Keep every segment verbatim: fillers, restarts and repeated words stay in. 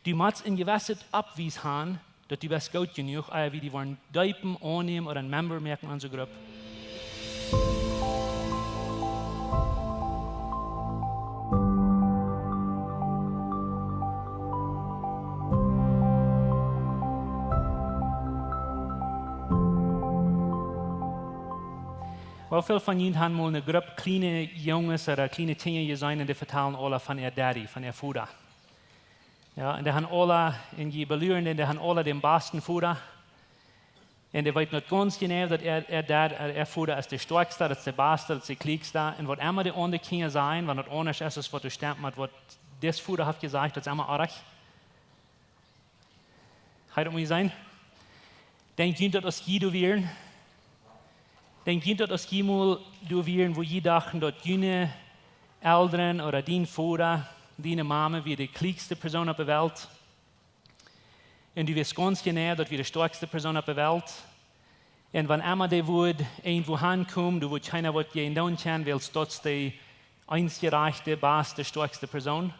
Du motst een jewesset Aufwies han, daut du best goot jenuach, ea wie die woaren deepen aunnämen ooda een Member moaken aun onse Grupp. Woo väl von junt han mol eene Grupp kjliene Junges ooda kjliene Kjinja jeseenen un dee vetalen aula von äa Daddy, von äa Voda? Jo, un dee han aula, un jie beluren dän, dee han aula dän basten Voda. Un dee weeten daut gaunz jeneiw, daut äa, äa Dad, äa, äa Voda es de stoakjsta, daut es de basta, daut es de kjliekjsta. Un waut emma de aundre Kjinja sajen, wan daut aundasch es, es waut doa stemt met waut dis Voda haft jesajcht, daut es emma oajch. Hee daut mott sennen. Denkj junt daut aus jie doa wieren? Denkj junt daut aus jie mol doa wieren, wua jie dochten daut june Elren ooda dien Voda, diene Mame wia de kjliekjste Persoon opp de Welt? Un du weetst gaunz jeneiw, daut wia de stoakjste Persoon opp de Welt. Un wan emma dee wudd irjentwua hankjemt, du wudd kjeena waut jäajen doonen kjennen, wiels daut es de eensje rajchte, baste, stoakjste Persoon.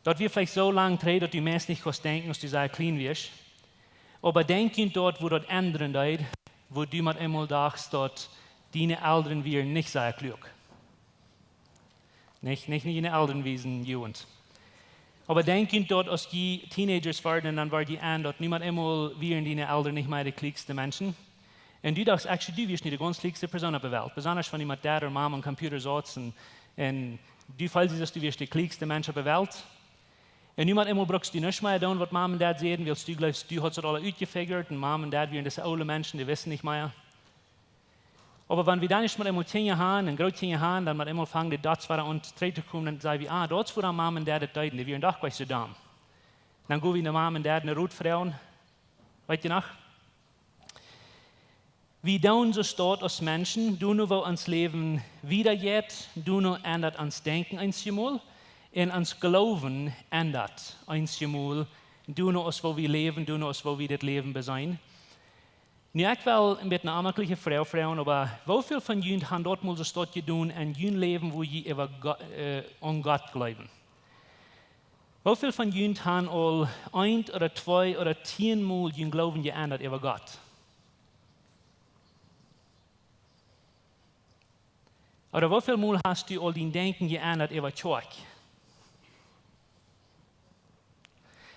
Daut wia veleicht soo lang trigj, daut du meist nich kaust denkjen, aus du sea kjlien wieescht. Oba denkj junt daut, woo daut endren deed, woo du met eemol dochtst, daut diene Elren wieren nich sea kluak. Nich, nich, nich diene Elren wiesen, Jugend. Oba denkj junt daut, aus jie Teenagers worden, dan wort jie en, daut nu met eemol wieren diene Elren nich mea de kjliekjste Menschen. Un du dochst, actually, du wieescht nu de gaunz kjliekjste Persoon opp de Welt. Besondasch wan du met Dad ooda Mom aum Computer sautst un, un du feeldst, aus du wieescht de kjliekjste Mensch opp de Welt. Un nu met eemol brukst du nuscht mea doonen, waut Mom un Dad säden, wiels du jleefst, du hast daut aula utjefigurt un Mom un Dad wieren dise oole Menschen, dee wissten nich mea. Oba wan wie dan ieescht met eemol Kjinja han un Grootkjinja han, dan met eemol fangen de Dots wada aun trigj to komen, dan saj wie, ah, daut es wuarom Mom un Dad daut deeden, dee wieren doch nich soo domm. Dan go wie no Mom un Dad no Rot froagen. Weet jie noch? Wie doonen soo staut aus Menschen, doonen woo ons Läwen wieda jeit, doonen endat ons Denkjen eenjemol, un ons Gloowen endat eenjemol, doonen aus woo wie läwen, doonen aus woo wie dit Läwen beseenen. Nu, ekj well een bät eene aunmakjliche Froag froagen, oba woo väl von junt han daut mol soo staut jedonen en jun Läwen, woo jie äwa Go-, äh, aun Gott jleewen? Woo väl von junt han aul eent ooda twee ooda tieen Mol jun Gloowen jeendat äwa Gott? Ooda woo väl Mol hast du aul dien Denkjen jeendat äwa Kjoakj?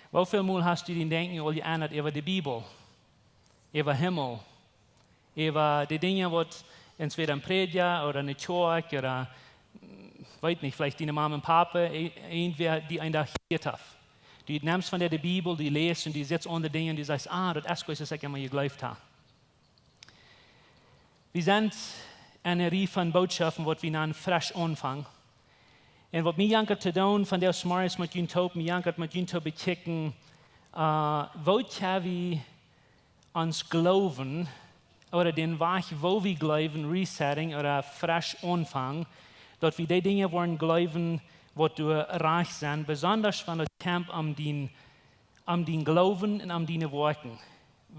Woo väl Mol hast du dien Denkjen aul jeendat äwa de Bibel, äwa Himmel, äwa de Dinja, waut entwäda een Prädja ooda eene Kjoakj ooda, mm, weet nich, veleicht diene Mama un Papa, e-, irjentwäa, dee een Dach jelieet haft? Du nemst von dee de Bibel, du läst un du sitst aun de Dinja un du sajchst, ah, daut es goot, soo aus ekj emma jejleeft hab. Wie sent en eene Rieej von Bootschoften, waut wie nanen fresch aunfangen. Un waut mie jankat to doonen, vondoag zemorjes met junt toop, mie jankat met junt to bekjikjen, äh, woo kjenn wie ons Gloowen, ooda dän Wajch, woo wie jleewen, resetting ooda fresch aunfangen, daut wie dee Dinja woaren jleewen, waut doa rajcht sent, besondasch wan daut kjemt om dän, om dän Gloowen un om diene Woakjen.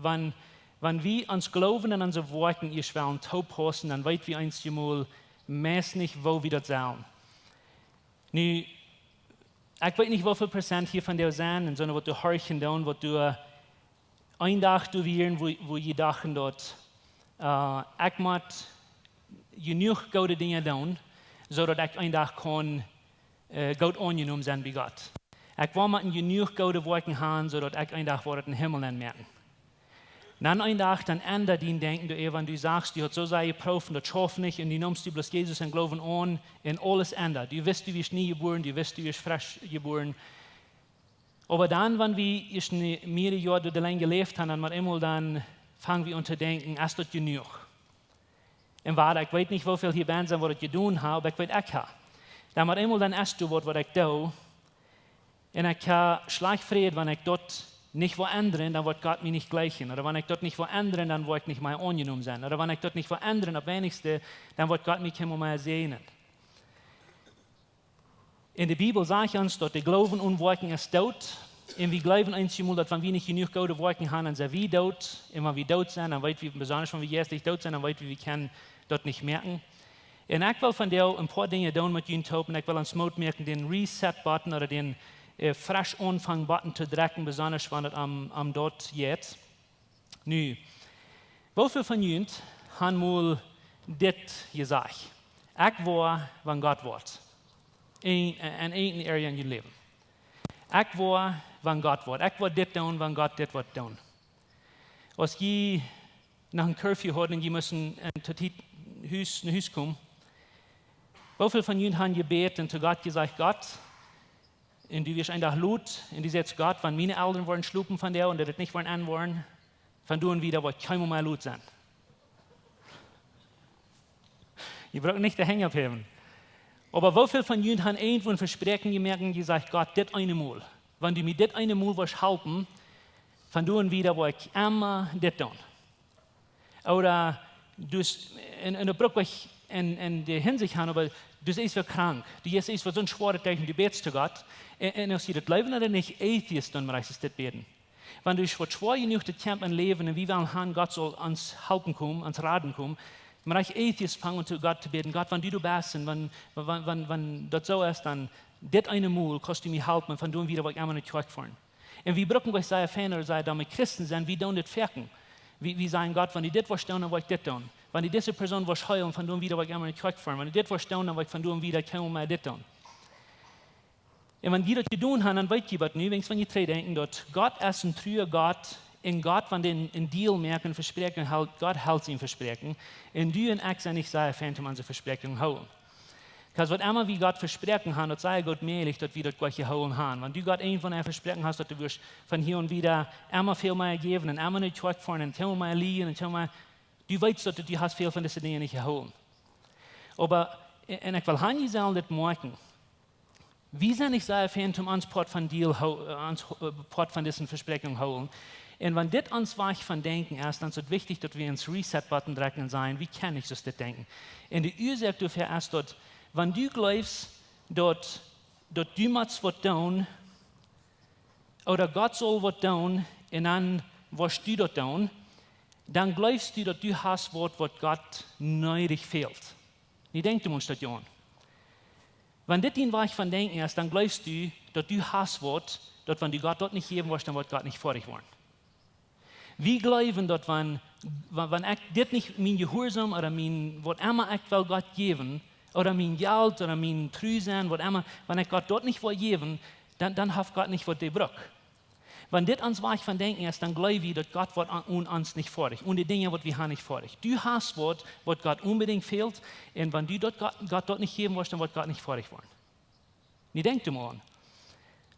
Wan, wan wie ons Gloowen un onse Woakjen ieescht wellen toopaussen, dan weet wie eenjemol meist nich, woo wie daut sellen. Nu, ekj weet nich, woo väl Prozent hia vondoag sent, un soo waut doa horchen doonen, waut doa een Dach doa wieren, wua, wua jie dochten daut, äh, ekj mott jenuach goode Dinja doonen, soo daut ekj een Dach kaun, äh, goot aunjenomen sennen bie Gott. Ekj well mau jenuach goode Woakjen han, soo daut ekj een Dach woa em Himmel nenn moaken. Dan een Dach, dan endat dien Denkjen doaräwa, wan du sajchst, du hast soo sea jeprooft un daut schauft nich, un du nemst bloos Jesus em Gloowen aun, un aules endat. Du wist, du wieescht nie jebuaren, du wist, du wieescht fresch jebuaren. Oba dan, wan wie ieescht ne, mearere Joa doa auleen jeläft han, dan met eemol dan fang wie aun to denkjen, es daut jenuach? Un wada, ekj weet nich, woo väl hia bennen sent, waut daut jedonen haben, oba ekj weet, ekj hab. Dan met eemol dan es doa waut, waut ekj doo. Un ekj hab schlajcht Fräd, wan ekj daut nich well endren, dan woat Gott mie nich jlikjen. Ooda wan ekj daut nich well endren, dan woa ekj nich mea aunjenomen sennen. Ooda wan ekj daut nich well endren, opp weinichste, dan woat Gott mie kjeenmol mea säajnen. En de Bibel sajcht ons, daut de Gloowen one Woakjen es doot. Un wie jleewen eenjemol, daut wan wie nich jenuach goode Woakjen han, dan sent wie doot. Un wan wie doot sent, dan weet wie, besondasch wan wie jeistlich doot sent, dan weet wie, wie kjennen daut nich moaken. Un ekj well vondoag een poa Dinja doonen met junt toop, un ekj well ons Moot moaken, dän Reset-Button ooda dän, äh, fresch aunfangen, Botten to drekjen, besondasch wan et om, om daut jeit. Nu, woo väl von junt han mol dit jesajcht: "Ekj woa, wan Gott woat." En, en een area en jun Läwen. "Ekj woa, wan Gott woat. Ekj woa dit doonen, wan Gott dit woat doonen." Aus jie noch een Curfew hauden un jie musten, äh, to Tiet Hus, no Hus komen, woo väl von junt han jebät un to Gott jesajcht: "Gott," un du wieescht een Dach lot, un du sajchst: "Gott, wan miene Elren woaren schlopen vondoag un daut et nich woaren enwoaren, von doa aun wieda woa ekj kjeenmol mea lot sennen." Jie brucken nich de Henj opphäwen. Oba woo väl von junt han irjentwoo een Vespräakjen jemoakt un jesajcht: "Gott, dit eene Mol. Wan du mie dit eene Mol woascht halpen, von doa aun wieda woa ekj emma dit doonen." Ooda du s-, un, un daut bruck ekj en, en de Hinsicht han, oba du best wada krank. Du best wada soon schwoaret Tiet, du bätst to Gott. Un, un aus jie daut jleewen ooda nich, Atheist, dan mott ekj dit bäden. Wan du woascht schwoa jenuach to kjampen em Läwen un wie wellen han, Gott saul ons halpen komen, ons raden komen, mott ekj Atheist fangen aun to Gott to bäden: "Gott, wan du doa best un wan, wan, wan, wan daut soo es, dan dit eene Mol kaust du mie halpen, un von doa aun wieda woa ekj emma no de Kjoakj foaren." Un wie brucken nich sea fein ooda sea domme Christen sennen, wie doonen dit foaken. Wie, wie sajen: "Gott, wan du dit woascht doonen, dan woa ekj dit doonen. Wan du dise Persoon woascht heelen, von doa aun wieda woa ekj emma no de Kjoakj foaren. Wan du dit woascht doonen, dan woa ekj von doa aun wieda kjeenmol mea dit doonen." Un wan jie daut jedonen han, dan weet jie waut nu, wiels wan jie trigj denkjen, daut Gott es een trua Gott, un Gott, wan dee een Deal moakt, een Vespräakjen helt, Gott helt sien Vespräakjen. Un du un ekj sent nich sea fein om onse Vespräakjen hoolen. Because waut emma wie Gott vespräakjen han, daut es sea goot mäajlich, daut wie daut jlikj jehoolen han. Wan du Gott irjentwaut vesproaken hast, daut du woascht von hia aun wieda emma väl mea jäwen un emma no de Kjoakj foaren un emma mea lieren un emma mea, du weetst daut, du hast väl von dise Dinja nich jehoolen. Oba, un ekj well han, jie sellen dit moakjen. Wie sent nich sea fein om ons Poat von Deal hoo-, äh, ons, äh, Poat von dise Vespräakjunk hoolen. Un wan dit ons Wajch von Denkjen es, dan es et wichtich, daut wie ons Reset-Button drekjen un sajen: "Wie kjennen nich soo dit denkjen." Un de Uasoak doafäa es daut, wan du jleefst, daut, daut du motst waut doonen, ooda Gott saul waut doonen, un dan woascht du daut doonen, dan jleefst du, daut du hast waut, waut Gott needich fält. Nu denkj mol doaraun. Wan dit dien Wajch von Denkjen es, dan jleefst du, daut du hast waut, daut wan du Gott daut nich jäwen woascht, dan woat Gott nich foadich woaren. Wie jleewen, daut wan, wan, wan ekj dit nich, mien Jehuarsaum ooda mien, waut emma ekj well Gott jäwen, ooda mien Jelt, ooda mien tru sennen, waut emma, wan ekj Gott daut nich well jäwen, dan, dan haft Gott nich waut dee brukt. Wan dit ons Wajch von Denkjen es, dan jleew wie, daut Gott woat aun, aun ons nich foadich, aun de Dinja, waut wie han, nich foadich. Du hast waut, waut Gott onbedinjt fält, un wan du daut Gott, Gott daut nich jäwen woascht, dan woat Gott nich foadich woaren. Nu denkj mol doaraun.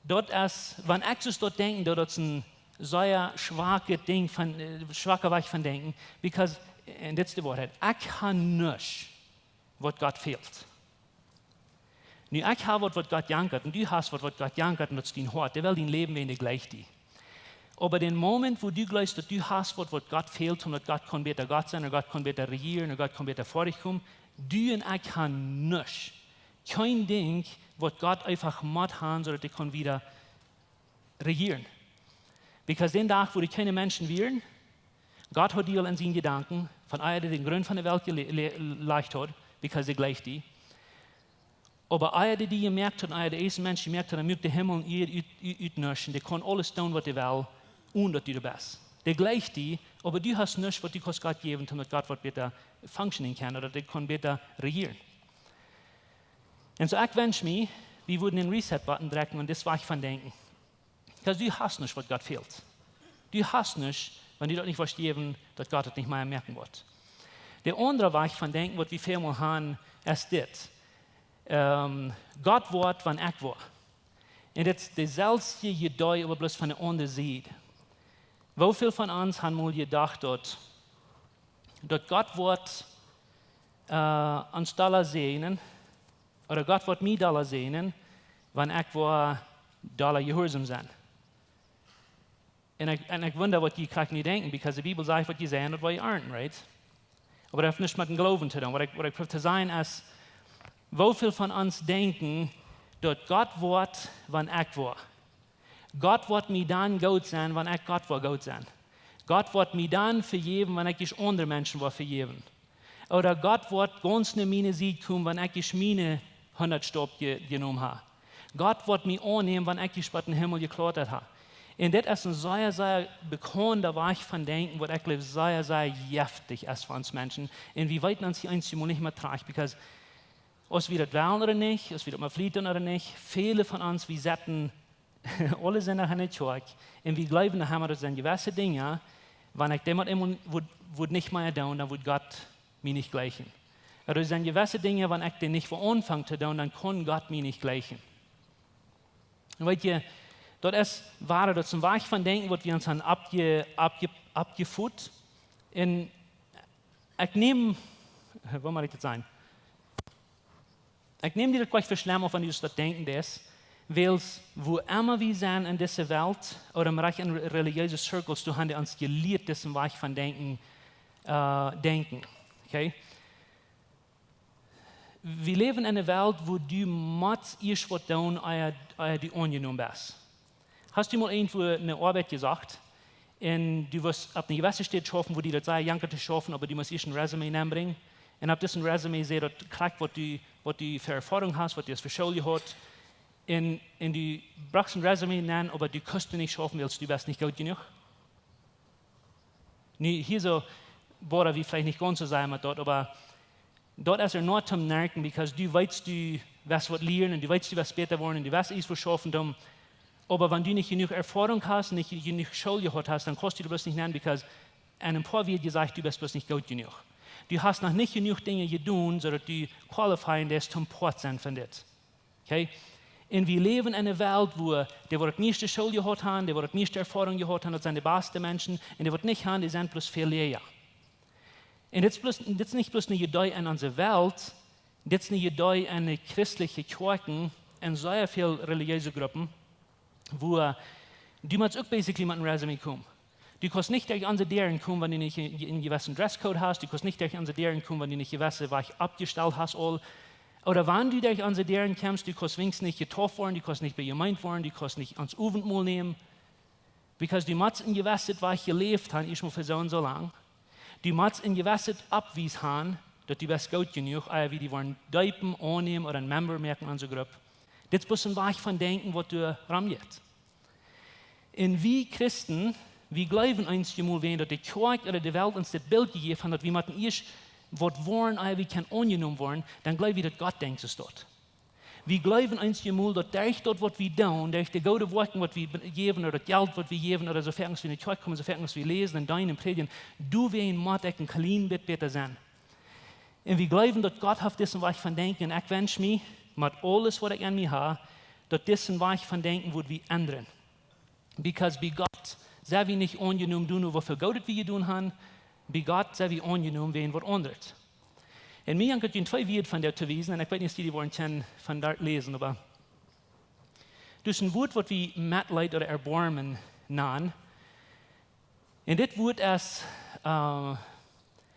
Daut es, wan ekj soo daut denkj, daut, daut es een sea schwakjet Dinkj von, äh, schwakja Wajch von Denkjen, because, un dit es de Woarheit, ekj ha nuscht, waut Gott fält. Nu, ekj ha waut, waut Gott jankat, un du hast waut, waut Gott jankat, un daut es dien Hoat. Dee well dien Läwen, wiels dee jleicht die. Oba dän Moment, wua du jleefst, daut du hast waut, waut Gott fält, om daut Gott kaun bäta Gott sennen, ooda Gott kaun bäta rejieren, ooda Gott kaun bäta foadich komen, du un ekj ha nuscht. Kjeen Dinkj, waut Gott eefach mott han, soo daut hee kaun wieda rejieren. Because dän Dach, wua doa kjeene Menschen wieren, Gott haud dee aul en siene Jedanken, von ea dee dän Grunt von de Welt jele-, le-, jelajcht haud, because dee jleicht die. Oba ea dee dee jemoakt haud, ea dee ieeschte Mensch jemoakt haud, dan muak dee Himmel un Ieed ut, ut, ut nuscht. Dee kaun aules doonen, waut dee well, onen daut du doa best. Dee jleicht die, oba du hast nuscht, waut du kaust Gott jäwen, om daut Gott waut bäta functioning kaun, ooda daut hee kaun bäta rejieren. Un soo, ekj wensch mie, wie wudden een Reset-Button drekjen un dit Wajch von Denkjen. Because du hast nuscht, waut Gott fält. Du hast nuscht, wan du daut nich woascht jäwen, daut Gott daut nich mea moaken woat. De aundre Wajch von Denkjen, waut wie väl mol han, es dit: Ähm, Gott woat, wan ekj woa. Un dit es deeselwje Idee, oba bloos von de aundre Sied. Woo väl von ons han mol jedocht, daut, daut Gott woat, äh, ons dolla säajnen, ooda Gott woat mie dolla säajnen, wan ekj woa dolla jehuarsom sennen? Un ekj, un ekj wunda, waut jie krakjt nu denkjen, because de Bibel sajcht, waut jie seien, daut woa jie arnten, right? Oba daut haft nuscht met dän Gloowen to doonen. Waut ekj, waut ekj proow to sajen es, woo väl von ons denkjen, daut Gott woat, wan ekj woa. Gott woat mie dan goot sennen, wan ekj Gott woa goot sennen. Gott woat mie dan vejäwen, wan ekj ieescht aundre Menschen woa vejäwen. Ooda Gott woat gaunz no miene Sied komen, wan ekj ieescht miene hundat Staup je-, jenomen ha. Gott woat mie aunnämen, wan ekj dee Spott em Himmel jeklautat hab. Un dit es een sea, sea bekaunda Wajch von denkjen, waut ekj jleew sea, sea jeftich es fa ons Menschen. Un wie weeten ons hia eenjemol nich mea trajcht, because aus wie daut wellen ooda nich, aus wie daut mau flieten ooda nich, väle von ons, wie sitten aule Sindach enne Kjoakj un wie jleewen noch emma, daut sent jewesse Dinja, wan ekj dee mau eemol wudd, wudd nich mea doonen, dan wudd Gott mie nich jlikjen. Ooda daut sent jewesse Dinja, wan ekj dee nich aunfang to doonen, dan kaun Gott mie nich jlikjen. Un weet jie, daut es woa, daut es een Wajch von denkjen, waut wie ons han aufje-, aufje-, aufjefot. Un ekj näm, woo mott ekj daut sajen? Ekj näm die daut krakjt fa schlemm auf, wan du daut denkjen deist, wiels wua emma wie sent en dise Welt, ooda em Rikj en re-, relijeese Zirkels, doa han dee ons jelieet, disen Wajch von denkjen, äh, denkjen. Okay? Wie läwen en eene Welt, wua du motst ieescht waut doonen, ea, ea du aunjenomen best. Hast du mol irjentwua eene Oabeit jesocht un du wurscht opp eene jewesse Städ schaufen, wua dee daut säd, jankat to schaufen, oba du motst ieescht een Resume nenbrinjen? Un opp disen Resume sajcht daut krakjt, waut du, waut du fa Erfoarunk hast, waut du hast fa School jehaut. Un, un du brochst een Resume nen, oba du kaust nich schaufen, wiels du best nich goot jenuach. Nu, hia soo, woaren wie veleicht nich gaunz soo sennen met daut, oba daut es ea noch toom Nerken, because du weetst, du west waut lieren un du weetst, du west bäta woaren un du west ieescht waut schaufen doonen. Oba wan du nich jenuach Erfoarunk hast, nich jenuach School jehaut hast, dan kaust du bloos nich nen, because en een poa Wieed jesajcht, du best bloos nich goot jenuach. Du hast noch nich jenuach Dinja jedonen, soo daut du qualifyen deist toom Poat sennen von dit. Okay? Un wie läwen en eene Welt, wua dee waut daut mieeschte School jehaut han, dee waut daut mieeschte Erfoarunk jehaut han, daut sent de baste Menschen, un dee waut nich han, dee sent bloos väl läaja. Un dit es bloos, dit es nich bloos een Idee en onse Welt, dit es een Idee en de christelje Kjoakjen, en sea väl relijeese Gruppen, wua du motst uk basically met een Resume komen. Du kaust nich derch onse Däaren komen, wan du nich een, een jewessen Dresscode hast, du kaust nich derch onse Däaren komen, wan du nich jewesse Wajch aufjestalt hast aul. Ooda wan du derch onse Däaren kjemst, du kaust weens nich jedeept woaren, du kaust nich bie Jemeent woaren, du kaust nich aun Owentmol nämen. Because du motst een jewesset Wajch jeläft han, ieescht mol fa soo un soo lang. Du motst een jewesset Bewies han, daut du best goot jenuach, ea wie die woaren deepen, aunnämen ooda een Member moaken en onse Grupp. Dit es bloos een Wajch von denkjen, waut doa romjeit. Un wie Christen, wie jleewen eenjemol, wan daut de Kjoakj ooda de Welt ons dit Bilt jejäft haft, daut wie motten ieescht waut woaren, ea wie kjennen aunjenomen woaren, dan jleew wie, daut Gott denkjt soo aus daut. Wie jleewen eenjemol, daut derch daut, waut wie doonen, derch de goode Woakjen, waut wie be-, jäwen, ooda daut Jelt, waut wie jäwen, ooda soo foaken aus wie enne Kjoakj komen, soo foaken aus wie läsen un deenen un prädjen, doawäajen mott ekj een kjlien bät bäta sennen. Un wie jleewen, daut Gott haft disen Wajch von denkjen. Un ekj wensch mie, met aules, waut ekj aun mie hab, daut disen Wajch von denkjen wudd wie endren. Because bie Gott sent wie nich aunjenomen doano, woo väl Goodet wie jedonen han. Bie Gott sent wie aunjenomen wäajen waut aundret. Un mie jankat junt twee Wieed von doa to wiesen, un ekj weet nich, aus jie dee woaren kjennen von doa läsen, oba daut es een Wuat, waut wie Metleet ooda Erboarmen nanen. Un dit Wuat es, äh,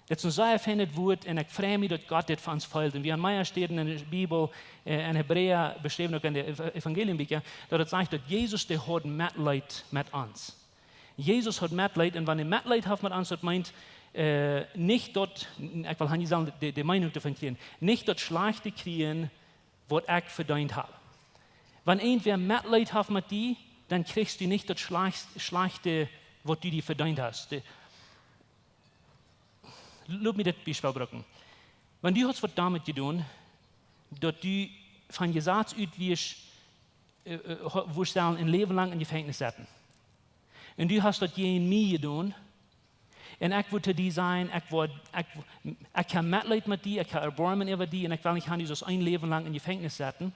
dit es een sea feinet Wuat, un ekj frei mie, daut Gott dit fa ons felt. Un wie aun mea Städen en de Bibel, äh, en Hebräa beschräwen, uk en de Ev-, Evangelienbieekja, daut et sajcht, daut Jesus, dee haud Metleet met ons. Jesus haud Metleet, un wan hee Metleet haft met ons, daut meent, äh, nich daut, ekj well hia nich sajen, de, de Meenunk doavon kjrieen, nich daut Schlajchte kjrieen, waut ekj vedeent hab. Wan irjentwäa Metleet haft met die, dan kjrichst du nich daut Schlajch-, Schlajchte, waut du die vedeent hast. De, lot mie dit Biespel brucken. Wan du hast waut doamet jedonen, daut du von Jesaz ut wurscht, äh, äh, ho-, wurscht sellen een Läwen lang em Jefenkjnis setten. Un du hast daut jäajen mie jedonen. Un ekj wudd to die sajen, ekj wudd, ekj, ekj hab Metleet met die, ekj hab Erboarmen äwa die, un ekj well nich han, du saust een Läwen lang em Jefenkjnis setten.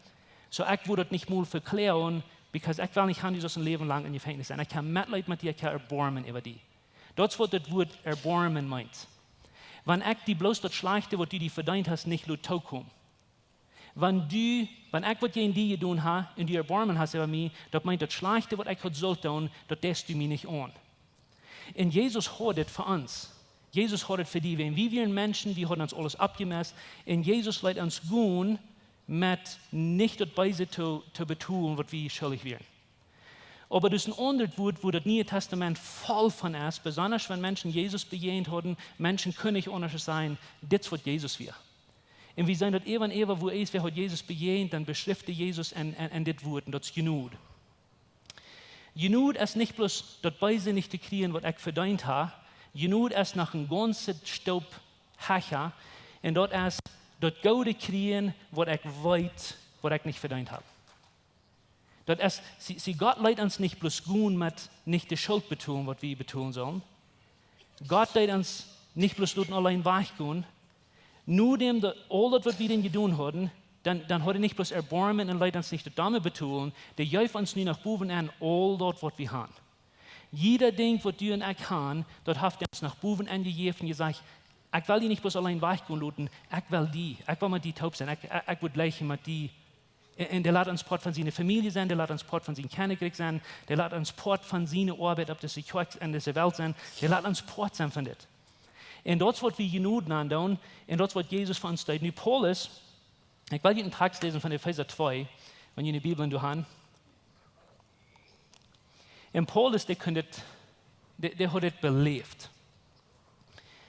Soo, ekj wudd daut nich mol vekloagen, because ekj well nich han, du saust een Läwen lang em Jefenkjnis setten. Ekj hab Metleet met die, ekj hab Erboarmen äwa die. Daut es, waut daut Wuat Erboarmen meent. Wan ekj die bloos daut Schlajchte, waut du die vedeent hast, nich lot tookomen. Wan du, wan ekj waut jäajen die jedonen hab, un du Erboarmen hast äwa mie, daut meent, daut Schlajchte, waut ekj haud sullt doonen, daut deist du mie nich aun. Un Jesus haud dit fa ons. Jesus haud dit fa die, wan wie wieren Menschen, wie hauden ons aules aufjemest, un Jesus leet ons gonen met nich daut Beese to, to betolen, waut wie schuldich wieren. Oba daut es een aundret Wuat, wua daut Niee Tastament voll von es, besonda wan Menschen Jesus bejäajent hauden, Menschen kunnen nich aundasch sajen, dit es, waut Jesus wia. Un wie seenen daut äwa un äwa, wua es, wäa haft Jesus bejäajent, dan beschrift hee Jesus en, en, en dit Wuat, un daut es Jnod. Jnod es nich bloos daut Beese nich to kjrieen, waut ekj vedeent hab. Jnod es noch een gaunzet Stoop hecha, un daut es daut Goode kjrieen, waut ekj weet, waut ekj nich vedeent hab. Daut es, see, see, Gott leet ons nich bloos gonen met nich de Schult betolen, waut wie betolen sellen. Gott deed ons nich bloos loten auleen wajchgonen. Nodäm daut, aul daut, waut wie dan jedonen hauden, dan, dan haud hee nich bloos Erboarmen un leet ons nich daut doamet betolen, dee jeef ons nu no bowen aun aul daut, waut wie han. Jieda Dinkj, waut du un ekj han, daut haft hee ons no bowen aun jejäft un jesajcht: "Ekj well die nich bloos auleen wajchgonen loten, ekj well die, ekj well met die toop sennen, ekj, ekj, ekj well jlikj met die." Un, un dee lat ons Poat von siene Famielje sennen, dee lat ons Poat von sien Kjennichrikj sennen, dee lat ons Poat von siene Oabeit opp dise Kjoakj en dise Welt sennen, dee lat ons Poat sennen von dit. Un daut es, waut wie Jnod nandoonen, un daut es, waut Jesus fa ons deed. Nu Paulus, ekj well junt een Tekst läsen von Efeesa twee, wan jie de Bibel doa han. Un Paulus, dee kunn dit, dee, dee haud dit beläft.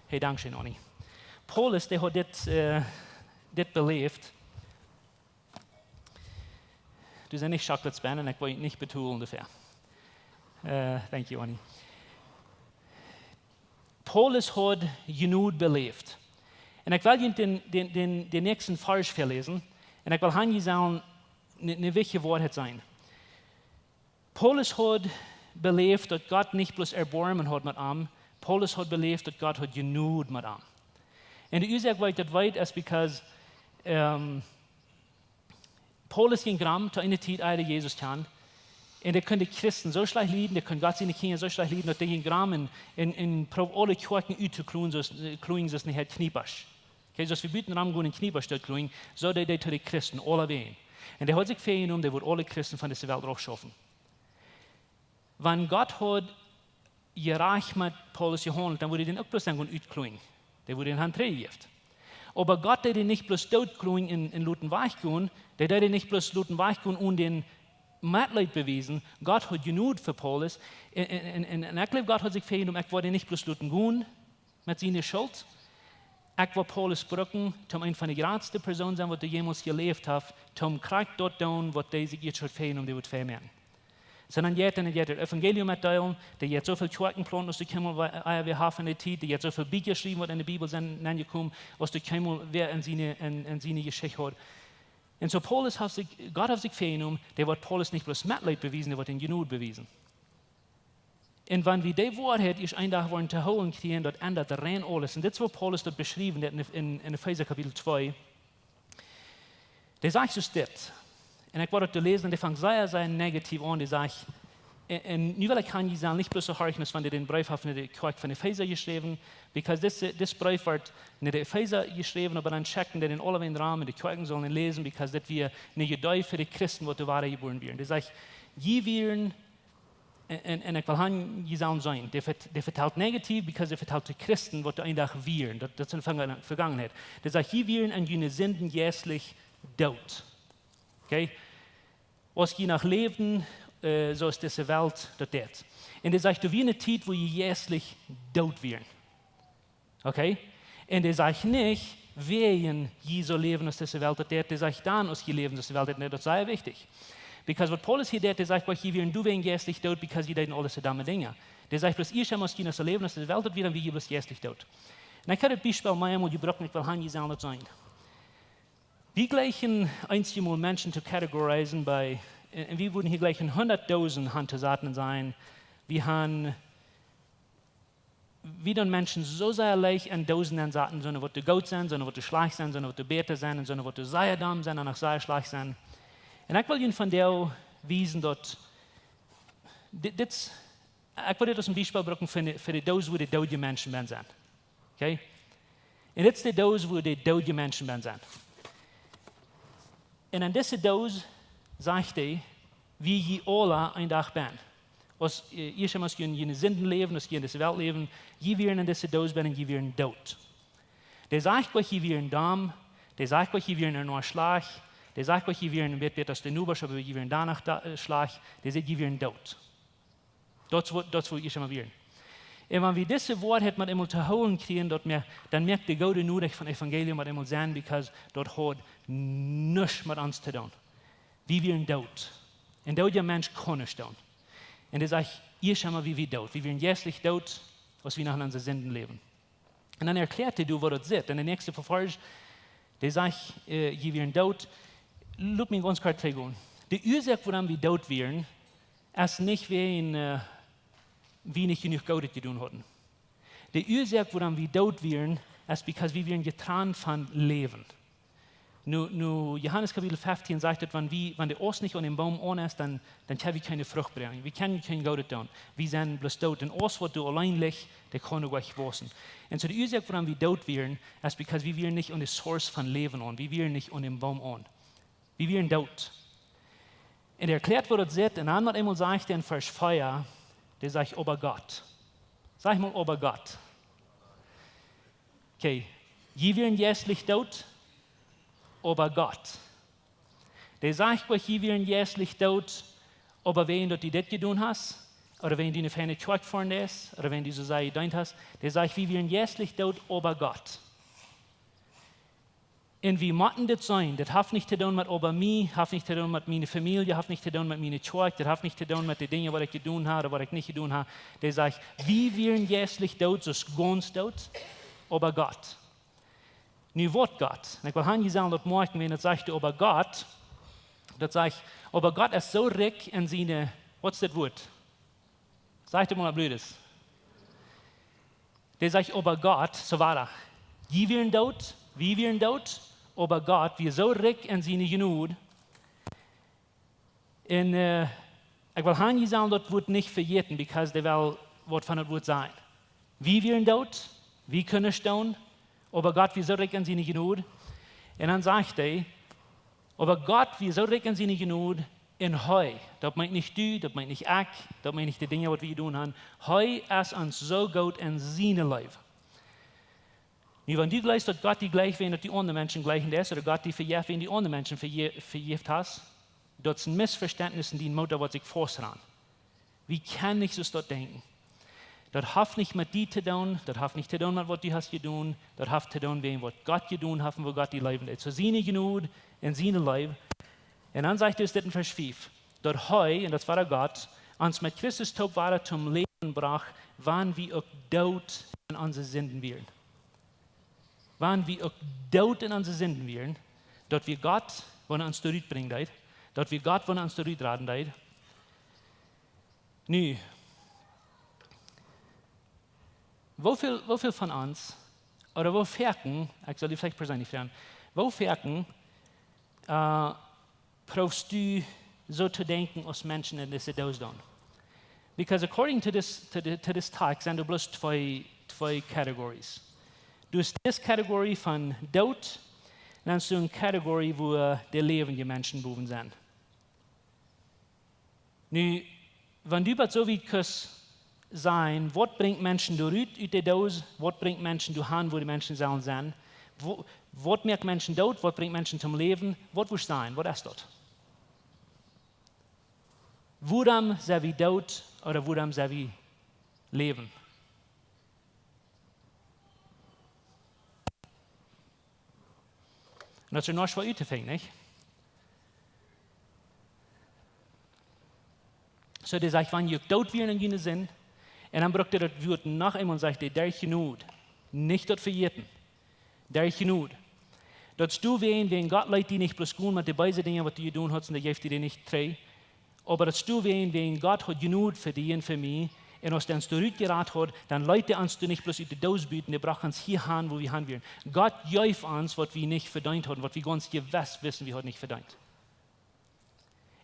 Hey, dankscheen, Annie. Paulus, dee haud dit, äh, dit beläft. Du sitst nich Chocolate Span un ekj well nich betolen doafäa. Äh, thank you, Annie. Paulus haud Jnod beläft. Un ekj well junt dän, dän, dän, dän näakjsten Varsch väaläsen. Un ekj well han, jie sellen ne, ne wichtje Woarheit seenen. Paulus haud beläft, daut Gott nich bloos Erboarmen haud met am. Paulus haud beläft, daut Gott haud Jnod met am. Un de Uasoak, wuarom ekj daut weet, es because, ähm, Paulus jinkj rom to eene Tiet, ea hee Jesus kjand. Un dee kunn de Christen soo schlajcht lieden, dee kunn Gott siene Kjinja soo schlajcht lieden, daut dee jinkj rom un, un, un proowd aule Kjoakjen uttokjlonen, soo aus, äh, klonen, soo aus hee Kjniepasch. Okay, soo aus wie buten rom gonen un Kjniepasch doot klonen, soo deed hee to de Christen aulewäajen. Un dee haud sikj väajenomen, dee wudd aule Christen von dise Welt raufschaufen. Wan Gott haud jerajcht met Paulus jehaundelt, dan wudd hee dän uk bloos dan gonen utklonen. Dee wudd dän han trigjjejäft. Oba Gott deed dän nich bloos doot klonen un, un loten wajchgonen, dee deed dän nich bloos loten wajchgonen un dän Metleet bewiesen. Gott haud Jnod fa Paulus. Un, un, un, un, un ekj jleew, Gott haud sikj väajenomen, ekj woa dän nich bloos loten gonen met siene Schult. Ekj woa Paulus brucken, toom eent von de jratste Persoonen sennen, waut doa jemols jeläft haft, toom krakjt daut doonen, waut dee sikj ieescht haud väajenomen, dee wudd väamoaken. Sonda jeit un jeit daut Evangelium metdeelen, dee jeit soo väl Kjoakjen plaunten, aus doa kjeenmol wäa, ea wäa haft en de Tiet, dee jeit soo väl Bieekja schriewen, waut en de Bibel sent nenjekomen, aus doa kjeenmol wäa en siene, en, en siene Jeschicht haud. Un soo Paulus haft sikj, Gott haft sikj väajenomen, dee woat Paulus nich bloos Metleet bewiesen, dee woat am Jnod bewiesen. Un wan wie dee Woarheit ieescht een Dach woaren to hoolen kjrieen, daut endat rein aules. Un dit es, woo Paulus daut beschriewen deit en, en, en Efeesa Kapitel twee. Dee sajcht soo dit. Un ekj woa daut läsen, un dee fangt sea, sea negativ aun. Dee sajcht, un, un nu well ekj han, jie sellen nich bloos soo horchen, aus wan dee dän Breef haft no de Kjoakj von Efeesa jeschräwen, because dis, dis Breef woat no de Efeesa jeschräwen, oba dan schekjt hee dän aulewäajen rom, de Kjoakjen sellen dän läsen, because dit wia ne Jedee fa de Christen, waut doa wadajebuaren wieren. Dee sajcht, jie wieren Un, un, un ekj well han, jie sellen seenen, dee vert-, dee vetalt negativ, because dee vetalt de Christen, waut doa een Dach wieren. Daut, daut es en Verga-, Vergangenheit. Dee sajcht, jie wieren en june Sinden jeistlich doot. Okay? Aus jie noch läwden, äh, soo aus dise Welt daut deit. Un dee sajcht, doa wia ne Tiet, wua jie jeistlich doot wieren. Okay? Un dee sajcht nich, wäajen jie soo läwen aus dise Welt daut deit, dee sajcht dan, aus jie läwen aus de Welt daut deit. Daut es sea wichtich. Because waut Paulus hia deit, dee sajcht, waut, jie wieren doawäajen jeistlich doot, because jie deeden aule soo domme Dinja. Dee sajcht, bloos ieescht aus jie noch soo läwen aus dise Welt daut wia, dan wia jie bloos jeistlich doot. Un ekj hab daut Biespel meamol jebrukt, ekj well han, jie sellen daut seenen. Wie jleichen eenjemol Menschen to categorizen bie, un, un wie wudden hia jleichen hundat Doosen han to saten un sajen, wie han wie doonen Menschen soo sea leicht en Doosen ensaten, soone waut doa goot sent, soone waut doa schlajcht sent, soone waut doa bäta sent, un soone waut doa sea domm sent un noch sea schlajcht sent. Un ekj well junt vondoag wiesen daut, dit, dit, ekj well dit aus een Biespel brucken fa de, fa de Doos, wua de doodje Menschen bennen sent. Okay? Un dit es de Doos, wua de doodje Menschen bennen sent. Un en dise Doos sajcht hee, wua jie aula een Dach bennen. Aus, äh, ieescht aus jie en june Sinden läwen, aus jie en dise Welt läwen, jie wieren en dise Doos bennen, jie wieren doot. Dee sajcht, waut, jie wieren domm, dee sajcht, waut, jie wieren noch schlajcht, dee sajcht, waut, jie wieren een bät bäta aus de Nobasch, oba jie wieren doano, äh, schlajcht, dee sajcht, jie wieren doot. Daut es waut, daut es waut jie emma wieren. Un wan wie dise Woarheit mau eemol to hoolen kjrieen, daut mea, dan moakt de goode Norecht von Evangelium mau eemol Senn, because daut haud nuscht met ons to doonen. Wie wieren doot. Een doodja Mensch kaun nich stonen. Un dee sajcht, hia sent wie, wie doot. Wie wieren jeistlich doot, aus wie noch en onse Sinden läwen. Un dan erkjläat hee, woo daut sitt. Un de näakjste Varsch, dee sajcht, äh, jie wieren doot. Lot mie gaunz kort trigj gonen. De Uasoak, wuarom wie doot wieren, es nich wäajen, äh, wie nich jenuach Goodet jedonen hauden. De Uasoak, wuarom wie doot wieren, es because wie wieren jetrant von Läwen. Nu, nu, Johanes Kapitel feftieen sajcht daut, wan wie, wan de Aust nich aun dän Boom aun es, dan, dan kjenn wie kjeene Frucht brinjen. Wie kjennen kjeen Goodet doonen. Wie sent bloos doot. Un Aust, waut doa auleen licht, dee kaun nich wausen. Un soo de Uasoak, wuarom wie doot wieren, es because wie wieren nich aun de Source von Läwen aun. Wie wieren nich aun dän Boom aun. Wie wieren doot. Un hee erkjläat, woo daut sitt. Un dan mau eemol sajcht hee en Varsch vea, dee sajcht, oba Gott. Saj mau, oba Gott. Okay. Jie wieren jeistlich doot, oba Gott. Dee sajcht nich, jie wieren jeistlich doot, oba wäajen daut du dit jedonen hast, ooda wäajen du ne feine Kjoakj foaren deist, ooda wäajen du soo sea jedeent hast. Dee sajcht, wie wieren jeistlich doot, oba Gott. Un wie motten dit seenen. Daut haft nich to doonen met oba mie, haft nich to doonen met miene Famielje, haft nich to doonen met miene Kjoakj, daut haft nich to doonen met de Dinja, waut ekj jedonen hab ooda waut ekj nich jedonen hab. Dee sajcht, wie wieren jeistlich doot, soo gaunz doot, oba Gott. Nu woat Gott. Un ekj well han, jie sellen daut moakjen, wan daut sajcht, oba Gott. Daut sajcht, oba Gott es soo rikj en siene, waut es dit Wuat? Sajcht et mau, Bruders. Dee sajcht, oba Gott, soo wia daut. Jie wieren doot, wie wieren doot, oba Gott wia soo rikj en siene Jnod. Un, äh, ekj well han, jie sellen daut Wuat nich vejäten, because dee well waut von daut Wuat sajen. Wie wieren doot, wie kunnen stonen, oba Gott wia soo rikj en siene Jnod. Un dan sajcht hee, oba Gott wia soo rikj en siene Jnod, un hee, daut meent nich du, daut meent nich ekj, daut meent nich de Dinja, waut wie jedonen haben. Hee es ons soo goot en siene Leew. Nu, wan du jleefst, daut Gott die jlikjt, wan daut du aundre Menschen jlikjen deist, ooda Gott die vejeft, wan du aundre Menschen veje-, vejeft hast, daut es een Missvestentnis en dien Moot, waut sikj faust aun. Wie kjennen nich soo daut denkjen. Daut haft nich met die to doonen, daut haft nich to doonen met waut du hast jedonen, daut haft to doonen met waut Gott jedonen haft un woo Gott die leewen deed. Soo siene Jnod un siene Leew. Un dan sajcht hee dit en Varsch fief, daut hee, un daut wia Gott, ons met Christus toop wada toom Läwen brocht, wan wie uk doot en onse Sinden wieren. Wan wie uk doot en onse Sinden wieren, daut wia Gott, waut ons doa rut brinjen deed, daut wia Gott, waut ons doa rut raden deed. Nu, woo väl, woo väl von ons, ooda woo foaken, ekj saul die veleicht perseenlich froagen, woo foaken, äh, proowst du soo to denkjen aus Menschen en dise Doos doonen? Because according to this, to the, to this talk, sent doa bloos twee, twee categories. Du hast dise category von doot, un dan hast du eene category, wua de läwendje Menschen bowen sent. Nu, wan du waut soo wiet kaust seenen, waut brinjt Menschen doa rut, ut de Doos, waut brinjt Menschen doa han, wua de Menschen sellen sennen, woo-, waut moakt Menschen doot, waut brinjt Menschen toom Läwen, waut wurscht du sajen, waut es daut? Wuarom sent wie doot ooda wuarom sent wie läwendj? Un daut es noch waut uttofinjen, nich? Soo, dee sajcht, wan jie uk doot wieren en june Sind, un dan brukt hee daut Wuat noch eemol un sajcht, dee derch Jnod, nich daut vejäten, derch Jnod. Daut es doawäajen, wäajen Gott leet die nich bloos gonen met de beese Dinja, waut du jedonen hast, un dee jeft die dee nich trigj. Oba daut es doawäajen, wäajen Gott haud Jnod fa die un fa mie. Un aus hee ons doa rut jerat haud, dan leet hee ons doa nich bloos ut de Doos buten, dee brocht ons hia han, wua wie han wieren. Gott jeef ons, waut wie nich vedeent hauden, waut wie gaunz jewess wisten, wie hauden nich vedeent.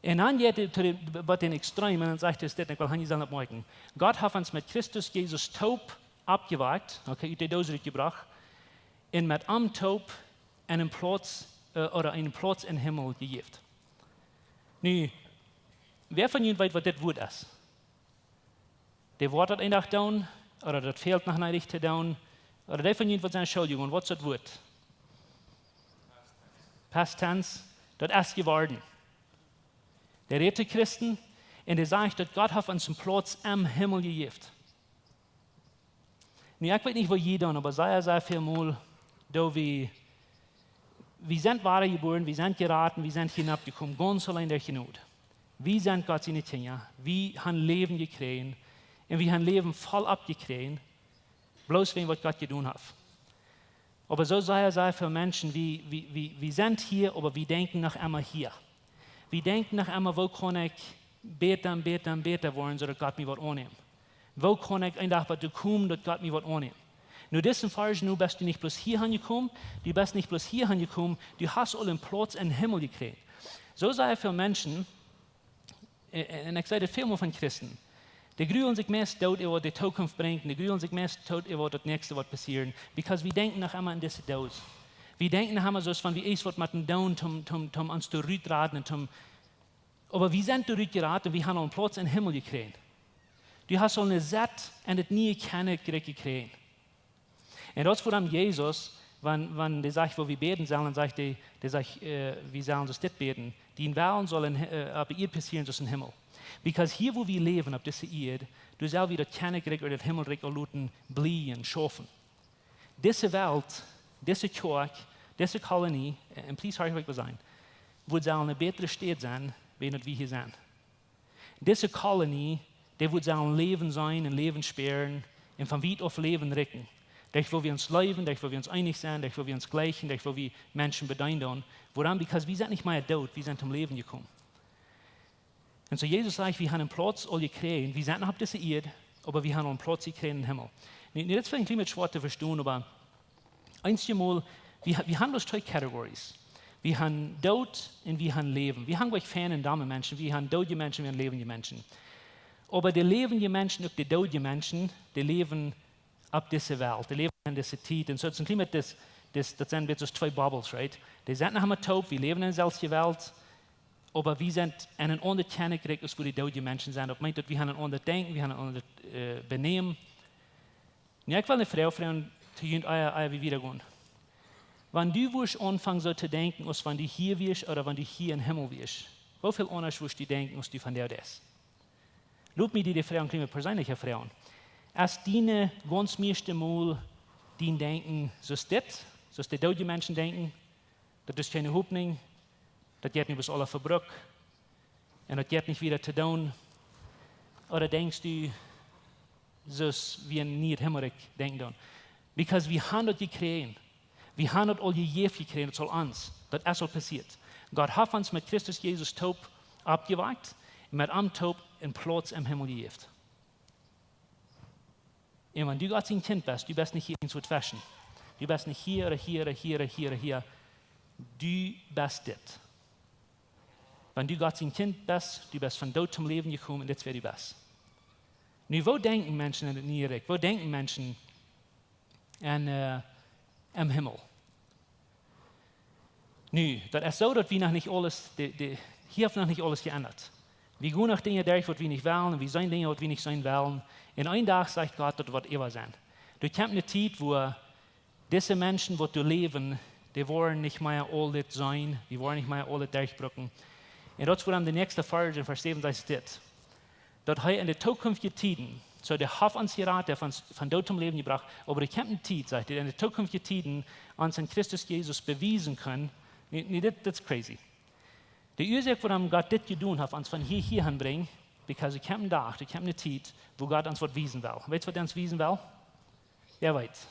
Un dan jeit hee to de, waut dän Extrem, un dan sajcht hee dit, ekj well han, jie sellen daut moakjen. Gott haft ons met Christus Jesus toop oppjewakjt, okay, ut de Doos rutjebrocht, un met am toop eenen Plauz, äh, ooda eenen Plauz em Himmel jejäft. Nu, wäa von junt weet, waut dit Wuat es? Dee woat daut een Dach doonen, ooda daut fält noch nich to doonen, ooda dee von junt, waut sent Schuljungen, waut es daut Wuat? Past tense, daut es jeworden. Dee rät to Christen, un dee sajcht, daut Gott haft ons eenen Plauz em Himmel jejäft. Nu, ekj weet nich woo jie dan, oba sea, sea väl mol, doa wie, wie sent wadajebuaren, wie sent jerat, wie sent hia nopp jekomen, gaunz auleen derch Jnod. Wie sent Gott siene Kjinja, wie han Läwen jekjräajen, un wie han Läwen voll oppjekjräajen, bloos wäajen waut Gott jedonen haft. Oba soo sea, sea väl Menschen, wie, wie, wie, wie sent hia, oba wie denkjen noch emma hia. Wie denkjen noch emma, woo kaun ekj bäta un bäta un bäta woaren, soo daut Gott mie woat aunnämen? Woo kaun ekj een Dach waut doa komen, daut Gott mie woat aunnämen? Nu, disen Varsch, nu best du nich bloos hia hanjekomen, du best nich bloos hia hanjekomen, du hast aul een Plauz em Himmel jekjräajen. Soo sea väl Menschen, un, un ekj saj daut väl mol von Christen, dee grulen sikj meist doot äwa waut de Tookunft brinjt, un dee grulen sikj meist doot äwa waut daut näakjste woat passieren, because wie denkjen noch emma en dise Doos. Wie denkjen noch emma soo aus wan wie ieescht waut motten doonen, toom, toom, toom ons doa rutraden un toom, oba wie sent doa rutjerat un wie han aul een Plauz em Himmel jekjräajen. Du hast aul eene Sett en daut niee Kjennichrikj jekjräajen. Un daut es wuarom Jesus, wan, wan dee sajcht, woo wie bäden sellen, dan sajcht dee, dee sajcht, äh, wie sellen soo dit bäden: Dien Wellen saul en, äh, opp de Ieed passieren soo aus em Himmel. Because hia, woo wie läwen opp dise Ieed, doa sell wie daut Kjennichrikj ooda daut Himmelrikj aul loten blieejen, schaufen. Dise Welt, dise Kjoakj, dise Kolonie, äh, un please, horch waut ekj well sajen, woat sellen eene bätre Staut sennen, wäajen daut wie hia sent. Dise Kolonie, dee woat sellen Läwen sennen un Läwen spieren un von wiet auf Läwen rikjen. Doa, woo wie ons leewen, doa, woo wie ons eenich sent, doa, woo wie ons jlikjen, doa, woo wie Menschen bedeenen doonen. Wuarom? Because wie sent nich mea doot, wie sent toom Läwen jekomen. Un soo Jesus sajcht, wie han een Plauz aul jekjräajen, wie sent noch opp dise Ieed, oba wie han aul een Plauz jekjräajen em Himmel. Nu, nu, daut es veleicht een kjlien bät schwoa to vestonen, oba eenjemol, wie, wie han bloos twee categories. Wie han Doot un wie han Läwen. Wie han jlikj feine un domme Menschen, wie han doodje Menschen, wie han läwendje Menschen. Oba de läwendje Menschen, uk de doodje Menschen, dee läwen opp dise Welt, dee läwen en dise Tiet. Un soo, daut es een kjlien bät dis, dis, daut sent een bät soo twee bubbles, right? Dee sent noch emma toop, wie läwen en deeselwje Welt, oba wie sent en een aundret Kjennichrikj aus woo de doodje Menschen sent. Daut meent daut wie han een aundret Denkjen, wie han een aundret, äh, Benämen. Nu, ekj well eene Froag froagen to junt, ea, ea wie wieda gonen. Wan du wurscht aunfangen soo to denkjen aus wan du hia wieescht ooda wan du hia em Himmel wieescht, woo väl aundasch wurscht du denkjen aus du vondoag deist? Lot mie die de Froag een kjlien bät perseenlicha froagen. Es diene gaunz mieeschte Mol dien Denkjen soo aus dit, soo aus de doodje Menschen denkjen, daut es kjeene Hopninj, daut jeit nu bloos aula vebrukt, un daut jeit nich wieda to doonen? Ooda denkjst du, soo aus wie en nieet Himmelrikj denkjen doonen? Because wie han daut jekjräajen. Wie han daut aul jejäft jekjräajen, daut es aul ons. Daut es aul passieet. Gott haft ons met Christus Jesus toop oppjewakjt un met am toop een Plauz em Himmel jejäft. Un wan du Gott sien Kjint best, du best nich hia irjentwua tweschen. Du best nich hia ooda hia ooda hia ooda hia ooda hia. Du best dit. Wan du Gott sien Kjint best, du best von Doot toom Läwen jekomen, un dit es wäa du best. Nu, woo denkjen Menschen en daut niee Rikj? Woo denkjen Menschen en, äh, em Himmel? Nu, daut es soo, daut wie noch nich aules, de, de, hia haft noch nich aules jeendat. Wie gonen noch Dinja derch, waut wie nich wellen, un wie seenen Dinja, waut wie nich seenen wellen. Un een Dach sajcht Gott, daut woat äwa sennen. Doa kjemt eene Tiet, wua dise Menschen, waut doa läwen, dee woaren nich mea aul dit seenen, dee woaren nich mea aul dit derchbrucken. Un daut es wuarom de näakjste Varsch en Varsch säwen sajcht dit: Daut hee en de tookunftje Tieden, soo, dee haft ons jerat, dee haft ons von Doot toom Läwen jebrocht, oba doa kjemt eene Tiet, sajcht hee, en de tookunftje Tieden ons en Christus Jesus bewiesen kaun. Nu, nu, dit, dit es crazy. De Uasoak, wuarom Gott dit jedonen haft, ons von hia, hia han brinjen, because doa kjemt een Dach, doa kjemt eene Tiet, wua Gott ons waut wiesen well. Weetst, waut hee ons wiesen well? Wäa weet?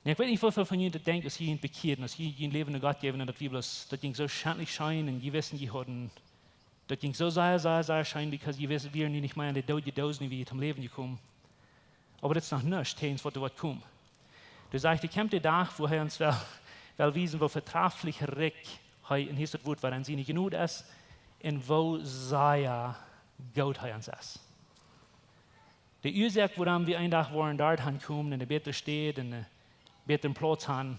Nu, ekj weet nich, woo väl von junt daut denkjen, aus jie junt bekjieeden, aus jie jun Läwen aun Gott jäwen, un daut wia bloos, daut jinkj soo schentlich scheen, un jie wissten, jie hauden, daut jinkj soo sea, sea, sea scheen, because jie wissten, wie wieren nu nich mea en de doodje Doos, nu wia jie toom Läwen jekomen. Oba daut es noch nuscht, hee, waut doa woat komen. Doa sajcht, doa kjemt de Dach, wua hee ons well, well wiesen, woo vetraflich rikj hee, un hia es daut Wuat, wua siene Jnod es, un woo sea goot hee ons es. De Uasoak, wuarom wie een Dach woaren doa han komen, en eene bätre Staut, en een bätren Plauz han,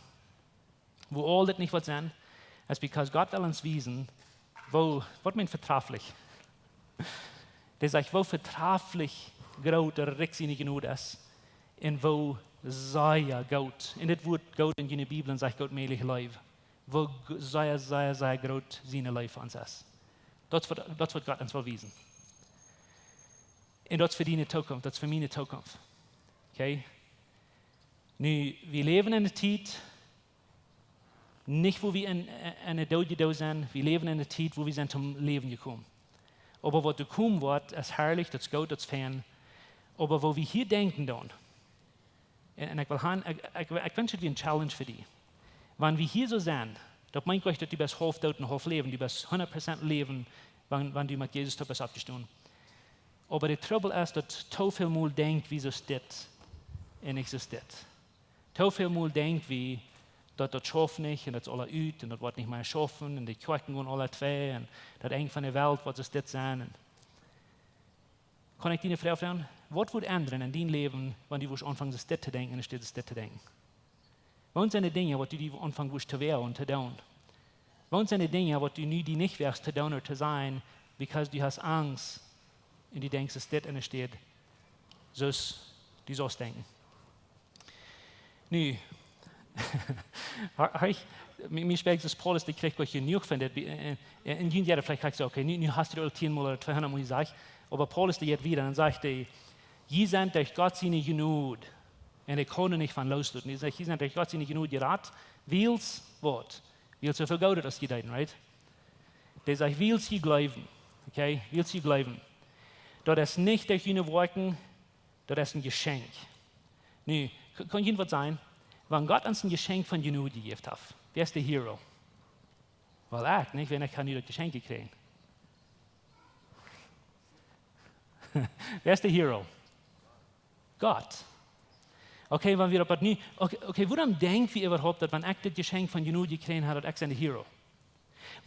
wua aul dit nich woat sennen, es because Gott well ons wiesen, woo, waut meent vetraflich? Dee sajcht, woo vetraflich groot ooda rikj siene Jnod es, un woo sea goot. Un dit Wuat goot en june Bibel sajcht gootmäajlich Leew. Woo g-, sea, sea, sea goot siene Leew fa ons es. Daut es waut, daut es waut Gott ons well wiesen. Un daut es fa diene Zukunft, daut es fa miene Zukunft. Okay? Nu, wie läwen en eene Tiet, nich woo wie en, en de Doot jedoot sent, wie läwen en eene Tiet woo wie sent toom Läwen jekomen. Oba waut doa komen woat, es harlich, daut es goot, daut es fein. Oba woo wie hia denkjen dan, un, un ekj well han, ekj, ekj, ekj wensch daut wia eene Challenge fa die. Wan wie hia soo sent, daut meent nich daut du best haulf doot un haulf läwen, du best hundat Prozent läwen, wan, wan du met Jesus toop best oppjestonen. Oba de Trubbel es daut too väl mol denkj wie soo es dit un nich soo es dit. Too väl mol denkj wie daut daut schauft nich un daut es aula ut un daut woat nich mea schaufen un de Kjoakjen gonen aula twei un daut Enj von de Welt woat soo es dit sennen. Un kaun ekj die eene Froag froagen? Waut wudd endren en dien Läwen, wan du wurscht aunfangen soo es dit to denkjen, enne Städ soo es dit to denkjen? Waut sent de Dinja, waut du die aunfangen wurscht to woagen un to doonen? Waut sent de Dinja, waut du nu die nich woagst to doonen ooda to sajen, because du hast Angst un du denkjst soo es dit enne Städ, soo es du saust denkjen? Nu, ha-, ha ekj, mie, mie spieekjt daut Paulus, dee kjrieech goanich jenuach von dit. Wie, äh, äh, un jie jaren veleicht kjikj soo, okay, nu, nu hast du daut aul tieen mol ooda tweehundat mol jesajcht. Oba Paulus, dee jeit wieda un sajcht, dee, jie sent derch Gott siene Jnod. Un ekj kaun doa nich von loosloten. Dee sajcht, jie sent derch Gott siene Jnod jerat, wiels waut? Wiels soo väl Goodet aus jie deeden, right? Dee sajcht, wiels jie jleewen. Okay, wiels jie jleewen. Daut es nich derch june Woakjen, daut es een Jeschenkj. Nu, k-, kaun jie waut sajen? Wan Gott ons een Jeschenkj von Jnod jejäft haft, wäa es de Hero? Well, ekj, nich? Wäa, ekj hab nu daut Jeschenkj jekjräajen. Wäa es de Hero? Gott. Okay, wan wie daut nu, okay, okay, wuarom denkj wie äwahaupt daut, wan ekj daut Jeschenkj von Jnod jekjräajen hab, daut ekj sie de Hero?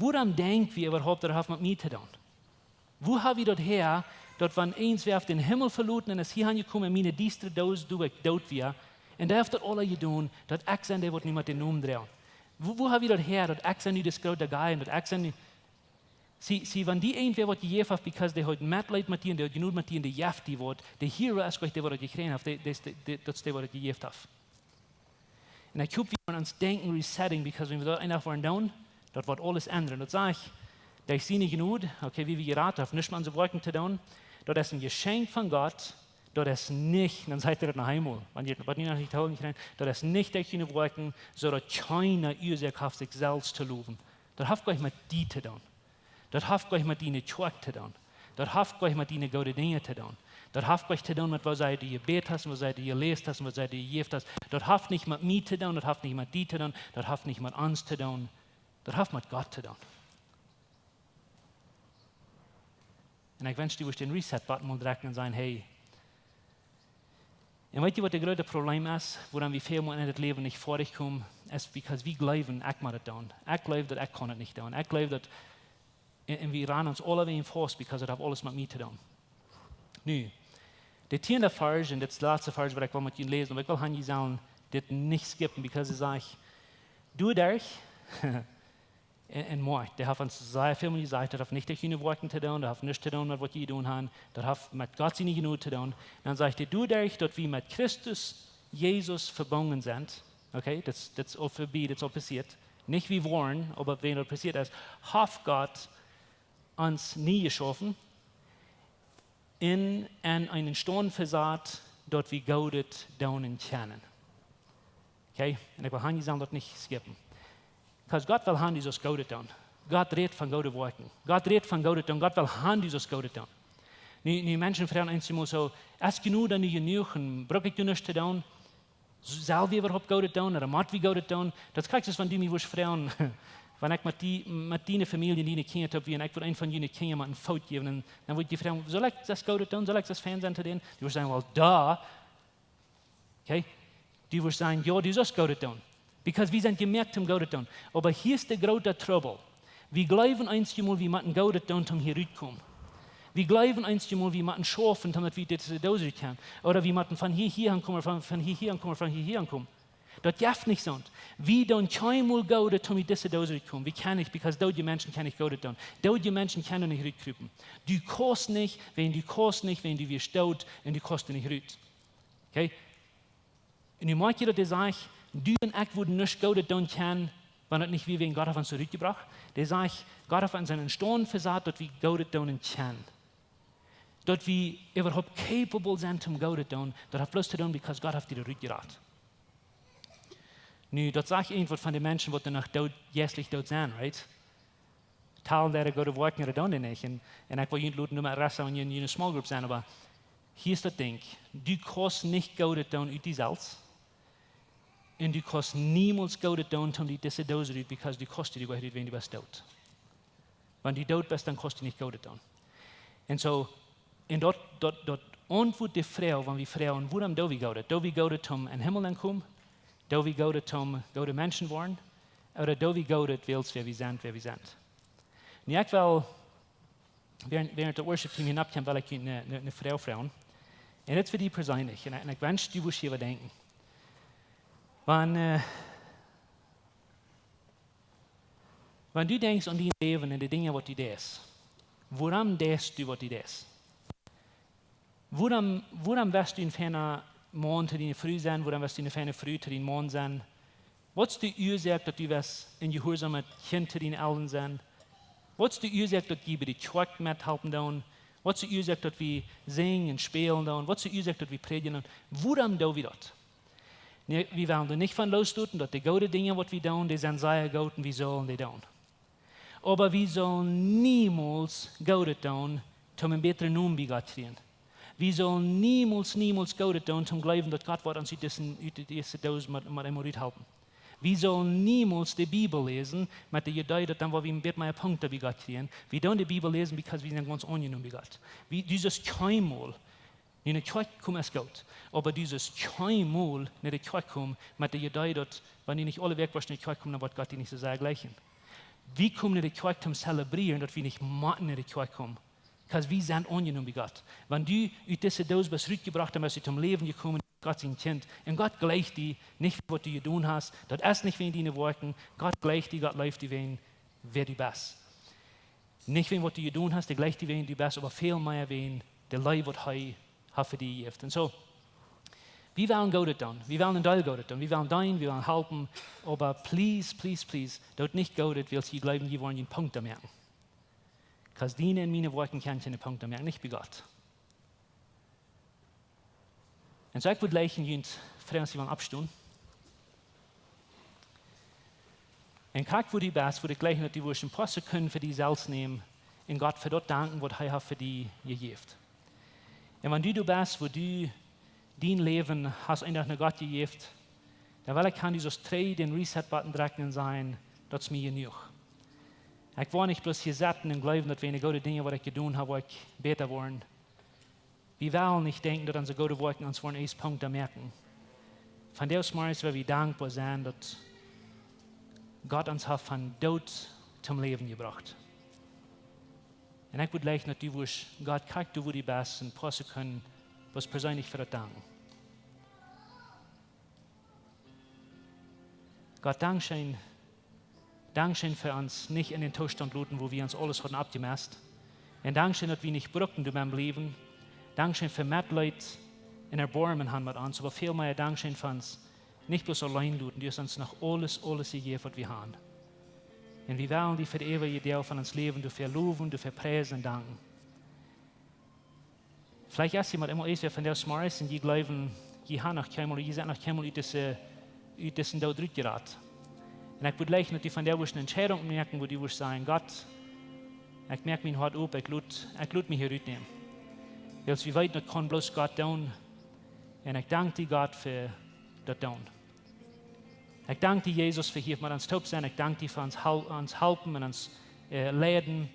Wuarom denkj wie äwahaupt, daut haft met mie to doonen? Woo hab wie daut häa, daut wan eena woat dän Himmel veloten un es hia aunjekomen en miene diestre Doos, doa wua ekj doot wia, un dee haft daut aula jedonen, daut ekj sie dee, waut nu met dän Nomen droagen? Woo, woo hab wie daut häa, daut ekj sie nu de groote guy un daut ekj sie nu, see, see, wan die eent wäa waut jejäft haft, because dee haud Metleet met die un dee haud Jnod met die un dee jeft die waut, de Hero es goanich dee, waut daut jekjräajen haft, dee, dee, dee, dee, daut es dee, waut daut jejäft haft. Un ekj hop, wie woaren ons Denkjen resetting, because wan wie daut eefach woaren doonen, daut woat aules endren. Daut sajcht, derch siene Jnod, okay, wie wie jerat, haft nuscht met onse Woakjen to doonen. Daut es een Jeschenkj von Gott, daut es nich, dan sajcht hee daut noch eemol, wan jie daut nu noch nich hoolen kjennen, daut es nich derch june Woakjen, soo daut kjeena Uasoak haft, sikj selfst to lowen. Daut haft goanich met die to doonen. Daut haft goanich met diene Kjoakj to doonen. Daut haft goanich met diene goode Dinja to doonen. Daut haft goanich to doonen met waut see die jebät hast un waut see die jeläst hast un waut see die jejäft hast. Daut haft nich met mie to doonen, daut haft nich met die to doonen, daut haft nich met ons to doonen. Daut haft met Gott to doonen. Un ekj wensch, du wurscht dän Reset-Button mol drekjen un sajen, hey, un weetst du, waut daut groote Problem es, wuarom wie väl mol en daut Läwen nich foadich komen, es because wie jleewen, ekj mott daut doonen. Ekj jleew, daut ekj kaun daut nich doonen. Ekj jleew daut, un, un wie rannen ons aulawäajen faust, because daut haft aules met mie to doonen. Nu, de tieende Varsch, un dit es de latste Varsch, waut ekj well met junt läsen, oba ekj well han, jie sellen dit nich skippen, because hee sajcht, doaderch, un, un Moakj, dee haft ons sea väl mol jesajcht, daut haft nich derch june Woakjen to doonen, daut haft nuscht to doonen met waut jie jedonen haben, daut haft met Gott siene Jnod to doonen. Dan sajcht hee, doaderch, daut wie met Christus Jesus vebungen sent, okay, daut, daut es aul vebie, daut es aul passieet. Nich wie woaren, oba wan daut passieet es, haft Gott ons nie jeschaufen un en eenen Staund vesat, daut wie Goodet doonen kjennen. Okay? Un ekj well han, jie sellen daut nich skippen. Because Gott well han, du saust Goodet doonen. Gott rät von goode Woakjen. Gott rät von Goodet doonen. Gott well han, du saust Goodet doonen. Nu, nu Menschen froagen eemol soo, es Jnod nu jenuach un bruck ekj doa nuscht to doonen? Sell wie äwahaupt Goodet doonen, ooda mott wie Goodet doonen? Daut es krakjt soo aus wan du mie wurscht froagen, wan ekj met die, met diene Famielje, diene Kjinja toop wia, un ekj wudd eenen von june Kjinja met een Foot jäwen, un dan wudd ekj die froagen, sell ekj daut Goodet doonen, sell ekj daut fein sennen to dän? Du wurscht sajen, well, duh. Okay? Du wurscht sajen, jo, du saust Goodet doonen. Because wie sent jemoakt toom Goodet doonen. Oba hia es de groote Trubbel. Wie jleewen eenjemol, wie motten Goodet doonen, toom hia rutkomen. Wie jleewen eenjemol, wie motten schaufen, toom daut wie ut dise Doos rut kjennen. Ooda wie motten von hia, hia aunkomen, von, von hia, hia aunkomen, von hia, hia aunkomen. Daut jeft nich soont. Wie doonen kjeenmol Goodet, toom ut dise Doos rutkomen. Wie kjennen nich, because doodje Menschen kjennen nich Goodet doonen. Doodje Menschen kjennen nich rutkrupen. Du kaust nich, wan du kaust nich, wan du wieescht doot, un du kaust doa nich rut. Okay? Un nu moakj jie daut, dee sajcht, du un ekj wudden nuscht Goodet doonen kjennen, wan daut nich wia wäajen Gott haft ons doa rutjebrocht. Dee sajcht, Gott haft ons en eenen Staund vesat, daut wie Goodet doonen kjennen. Daut wie äwahaupt capable sent toom Goodet doonen, daut haft bloos to doonen because Gott haft die doa rutjerat. Nu, daut sajcht irjentwaut von de Menschen waut doa noch doot, jeistlich doot sent, right? Talen dee goode Woakjen, dee doonen dee nich. Un, un ekj well junt loten doa mau rest aun june, june small group sennen, oba hia es daut Dinkj. Du kaust nich Goodet doonen ut die selfst. Un du kaust niemols Goodet doonen toom die dise Doos rut, because du kaust die goanich rut, wan du best doot. Wan du doot best, dan kaust du nich Goodet doonen. Un soo, un daut, daut, daut auntwuat de Froag, wan wie froagen, wuarom doo wie Goodet? Doo wie Goodet toom em Himmel aunkomen? Doo wie Goodet toom goode Menschen woaren? Ooda doo wie Goodet wiels wäa wie sent, wäa wie sent? Nu, ekj well, wäarent, wäarent daut worship team hia nopp kjemt, well ekj junt ne, ne, ne Froag froagen. Un dit es fa die perseenlich. Un, un ekj wensch, du wurscht hia waut denkjen. Wan, äh, wan du denkjst aun dien Läwen un de Dinja waut du deist, wuarom deist du waut du deist? Wuarom, wuarom west du een feina Maun to diene Fru sennen? Wuarom west du eene feine Fru to dienen Maun sennen? Waut es de Uasoak daut du west een jehuarsomet Kjint to diene Elren sennen? Waut es de Uasoak daut jie bie de Kjoakj methalpen doonen? Waut es de Uasoak daut wie sinjen un spälen doonen? Waut es de Uasoak daut wie prädjen doonen? Wuarom doo wie daut? Nä, wie wellen doa nich von loosloten, daut de goode Dinja waut wie doonen, dee sent sea goot un wie sellen dee doonen. Oba wie sellen niemols Goodet doonen toom een bätren Nomen bie Gott kjrieen. Wie sellen niemols, niemols Goodet doonen toom jleewen daut Gott woat ons ut dise, ut dise Doos met, met eemol ruthalpen. Wie sellen niemols de Bibel läsen met de Idee daut dan woa wie een bät mea Punkten bie Gott kjrieen. Wie doonen de Bibel läsen because wie sent gaunz aunjenomen bie Gott. Wie, du sust kjeenmol, nu, no de Kjoakj komen es goot, oba du sust kjeenmol no de Kjoakj komen met de Idee daut wan du nich aule Wäakj woascht no de Kjoakj komen, dan woat Gott die nich soo sea jlikjen. Wie komen no de Kjoakj toom celebrieren daut wie nich motten no de Kjoakj komen. Because wie sent aunjenomen bie Gott. Wan du ut dise Doos best rutjebrocht, dan best du toom Läwen jekomen, Gott sien Kjint. Un Gott jleicht die, nich waut du jedonen hast. Daut es nich wäajen diene Woakjen. Gott jleicht die, Gott leeft die wäajen wäa du best. Nich wäajen waut du jedonen hast, dee jleicht die wäajen du best, oba väl mea wäajen de Leew waut hee haft fa die jejäft. Un soo, wie wellen Goodet doonen. Wie wellen een Deel Goodet doonen. Wie wellen deenen, wie wellen halpen. Oba please, please, please, doot nich Goodet wiels jie jleewen jie woaren een Punkt doa moaken. Because diene un miene Woakjen kjennen kjeene Punkten moaken, nich bie Gott. Un soo, ekj wudd jleichen junt froagen, aus jie wellen oppstonen. Un krakjt wua du best, wudd ekj jleichen daut du wurscht een poa Sekunden fa die selfst nämen un Gott fa daut danken waut hee haft fa die jejäft. Un wan du doa best wua du dien Läwen hast eendach no Gott jejäft, dan well ekj han du sust trigj dän Reset-Button drekjen un sajen: Daut es mie jenuach. Ekj woa nich bloos hia setten un jleewen daut wäajen de goode Dinja waut ekj jedonen hab, woa ekj bäta woaren. Wie wellen nich denkjen daut onse goode Woakjen ons woaren eenen Punkt doa moaken. Vondoag zemorjes well wie dankboa sennen daut Gott ons haft von Doot toom Läwen jebrocht. Un ekj wudd jleichen daut du wurscht Gott krakjt doa wua du best een poa Sekunden bloos perseenlich fa daut danken. Gott, dankscheen. Dankscheen fa ons nich en dän Toostaunt loten wua wie ons aules hauden aufjemest. Un dankscheen daut wie nich bruckten doamet bliewen. Dankscheen fa Metleet un Erboarmen han met ons, oba väl mea dankscheen fa ons nich bloos auleen loten. Du hast ons noch aules, aules jejäft waut wie han. Un wie wellen die fa de eewje Doag von ons Läwen doafäa lowen, doafäa priesen un danken. Veleicht es jie met eemol eent wäa vondoag zemorjes un jie jleewen, jie han noch kjeenmol, jie sent noch kjeenmol ut dise, ut disen Doot rutjerat. Un ekj wudd jleichen daut du vondoag wurscht eene Entscheidunk moaken, wua du wurscht sajen: Gott, ekj moak mien Hoat op, ekj lot, ekj lot mie hia rutnämen. Wiels wie weeten daut kaun bloos Gott doonen. Un ekj dank die, Gott, fa daut doonen. Ekj dank die, Jesus, fa hia met ons toop sennen. Ekj dank die fa ons hal-, ons halpen un ons, äh, leiden.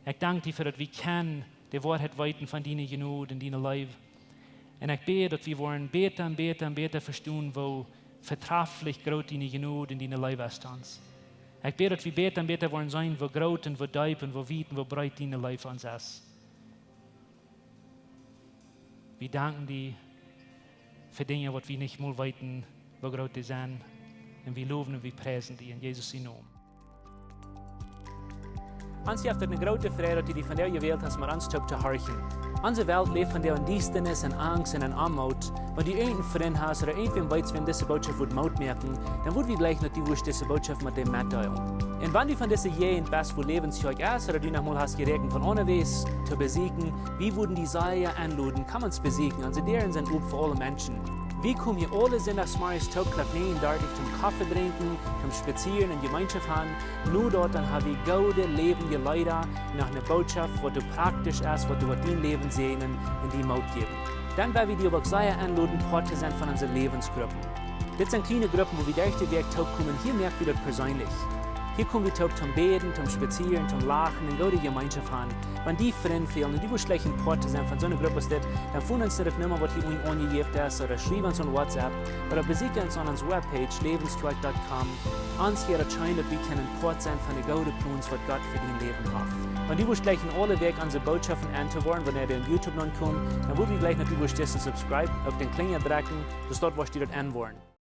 Ekj dank die fa daut wie kjennen de Woarheit weeten von diene Jnod un diene Leew. Un ekj bäd daut wie woaren bäta un bäta un bäta vestonen woo vetraflich groot diene Jnod un diene Leew es to ons. Ekj bäd daut wie bäta un bäta woaren seenen woo groot un woo deep un woo wiet un woo breet diene Leew fa ons es. Wie danken die fa Dinja waut wie nich mol weeten woo groot dee sent. Un wie lowen un wie priesen die en Jesus sien Nomen. Ons jeft et eene groote Freid, daut du die vondoag jewält hast, met ons toop to horchen. Onse Welt läft vondoag en Diestanis, en Angst un en Oamoot. Wan du irjent een Frint hast ooda irjentwäm weetst, wäm dise Bootschoft wudd Moot moaken, dan wudd wie jleichen, daut du wurscht dise Bootschoft met däm metdeelen. Un wan du von dise Jäajent best, wua Läwens Kjoakj es, ooda du noch mol hast jeräakjent von onjewäss to besieekjen, wie wudden die sea enloden, komm ons besieekjen. Onse Däaren sent op fa aule Menschen. Wie komen hia aule Sindachsmorjes toop Klock näajen dartich toom Koffe drinkjen, toom spazieren un Jemeenschoft han. No daut dan ha wie goode, läwendje Leeda, noch eene Bootschoft, waut doa praktisch es, waut doa woat dien Läwen säajnen un die Moot jäwen. Dan wudd wie die uk sea enloden, Poat to sennen von onse Läwensgruppen. Dit sent kjliene Gruppen, wua wie derch de Wäakj toop komen. Hia moak wie daut perseenlich. Hia kom wie toop toom bäden, toom spazieren, toom lachen un goode Jemeenschoft han. Wan die Frind fälen un du wurscht jleichen Poat to sennen von soone Grupp aus dit, dan foon ons no de Numma, waut hia unjen aunjejäft es, ooda schriew ons aun WhatsApp, ooda besieekj ons aun onse Webpage, läwens kjoakj dot com. Ons wudd daut scheenen, daut wie kjennen Poat sennen von de goode Plons, waut Gott fa dien Läwen haft. Wan du wurscht jleichen aule Wäakj onse Bootschoften enn to woaren, wanea dee opp YouTube nopp komen, dan wudd wie jleichen, daut du wurscht disen subscribe, uk dän Klinja drekjen, soo daut du wurscht daut enn woaren.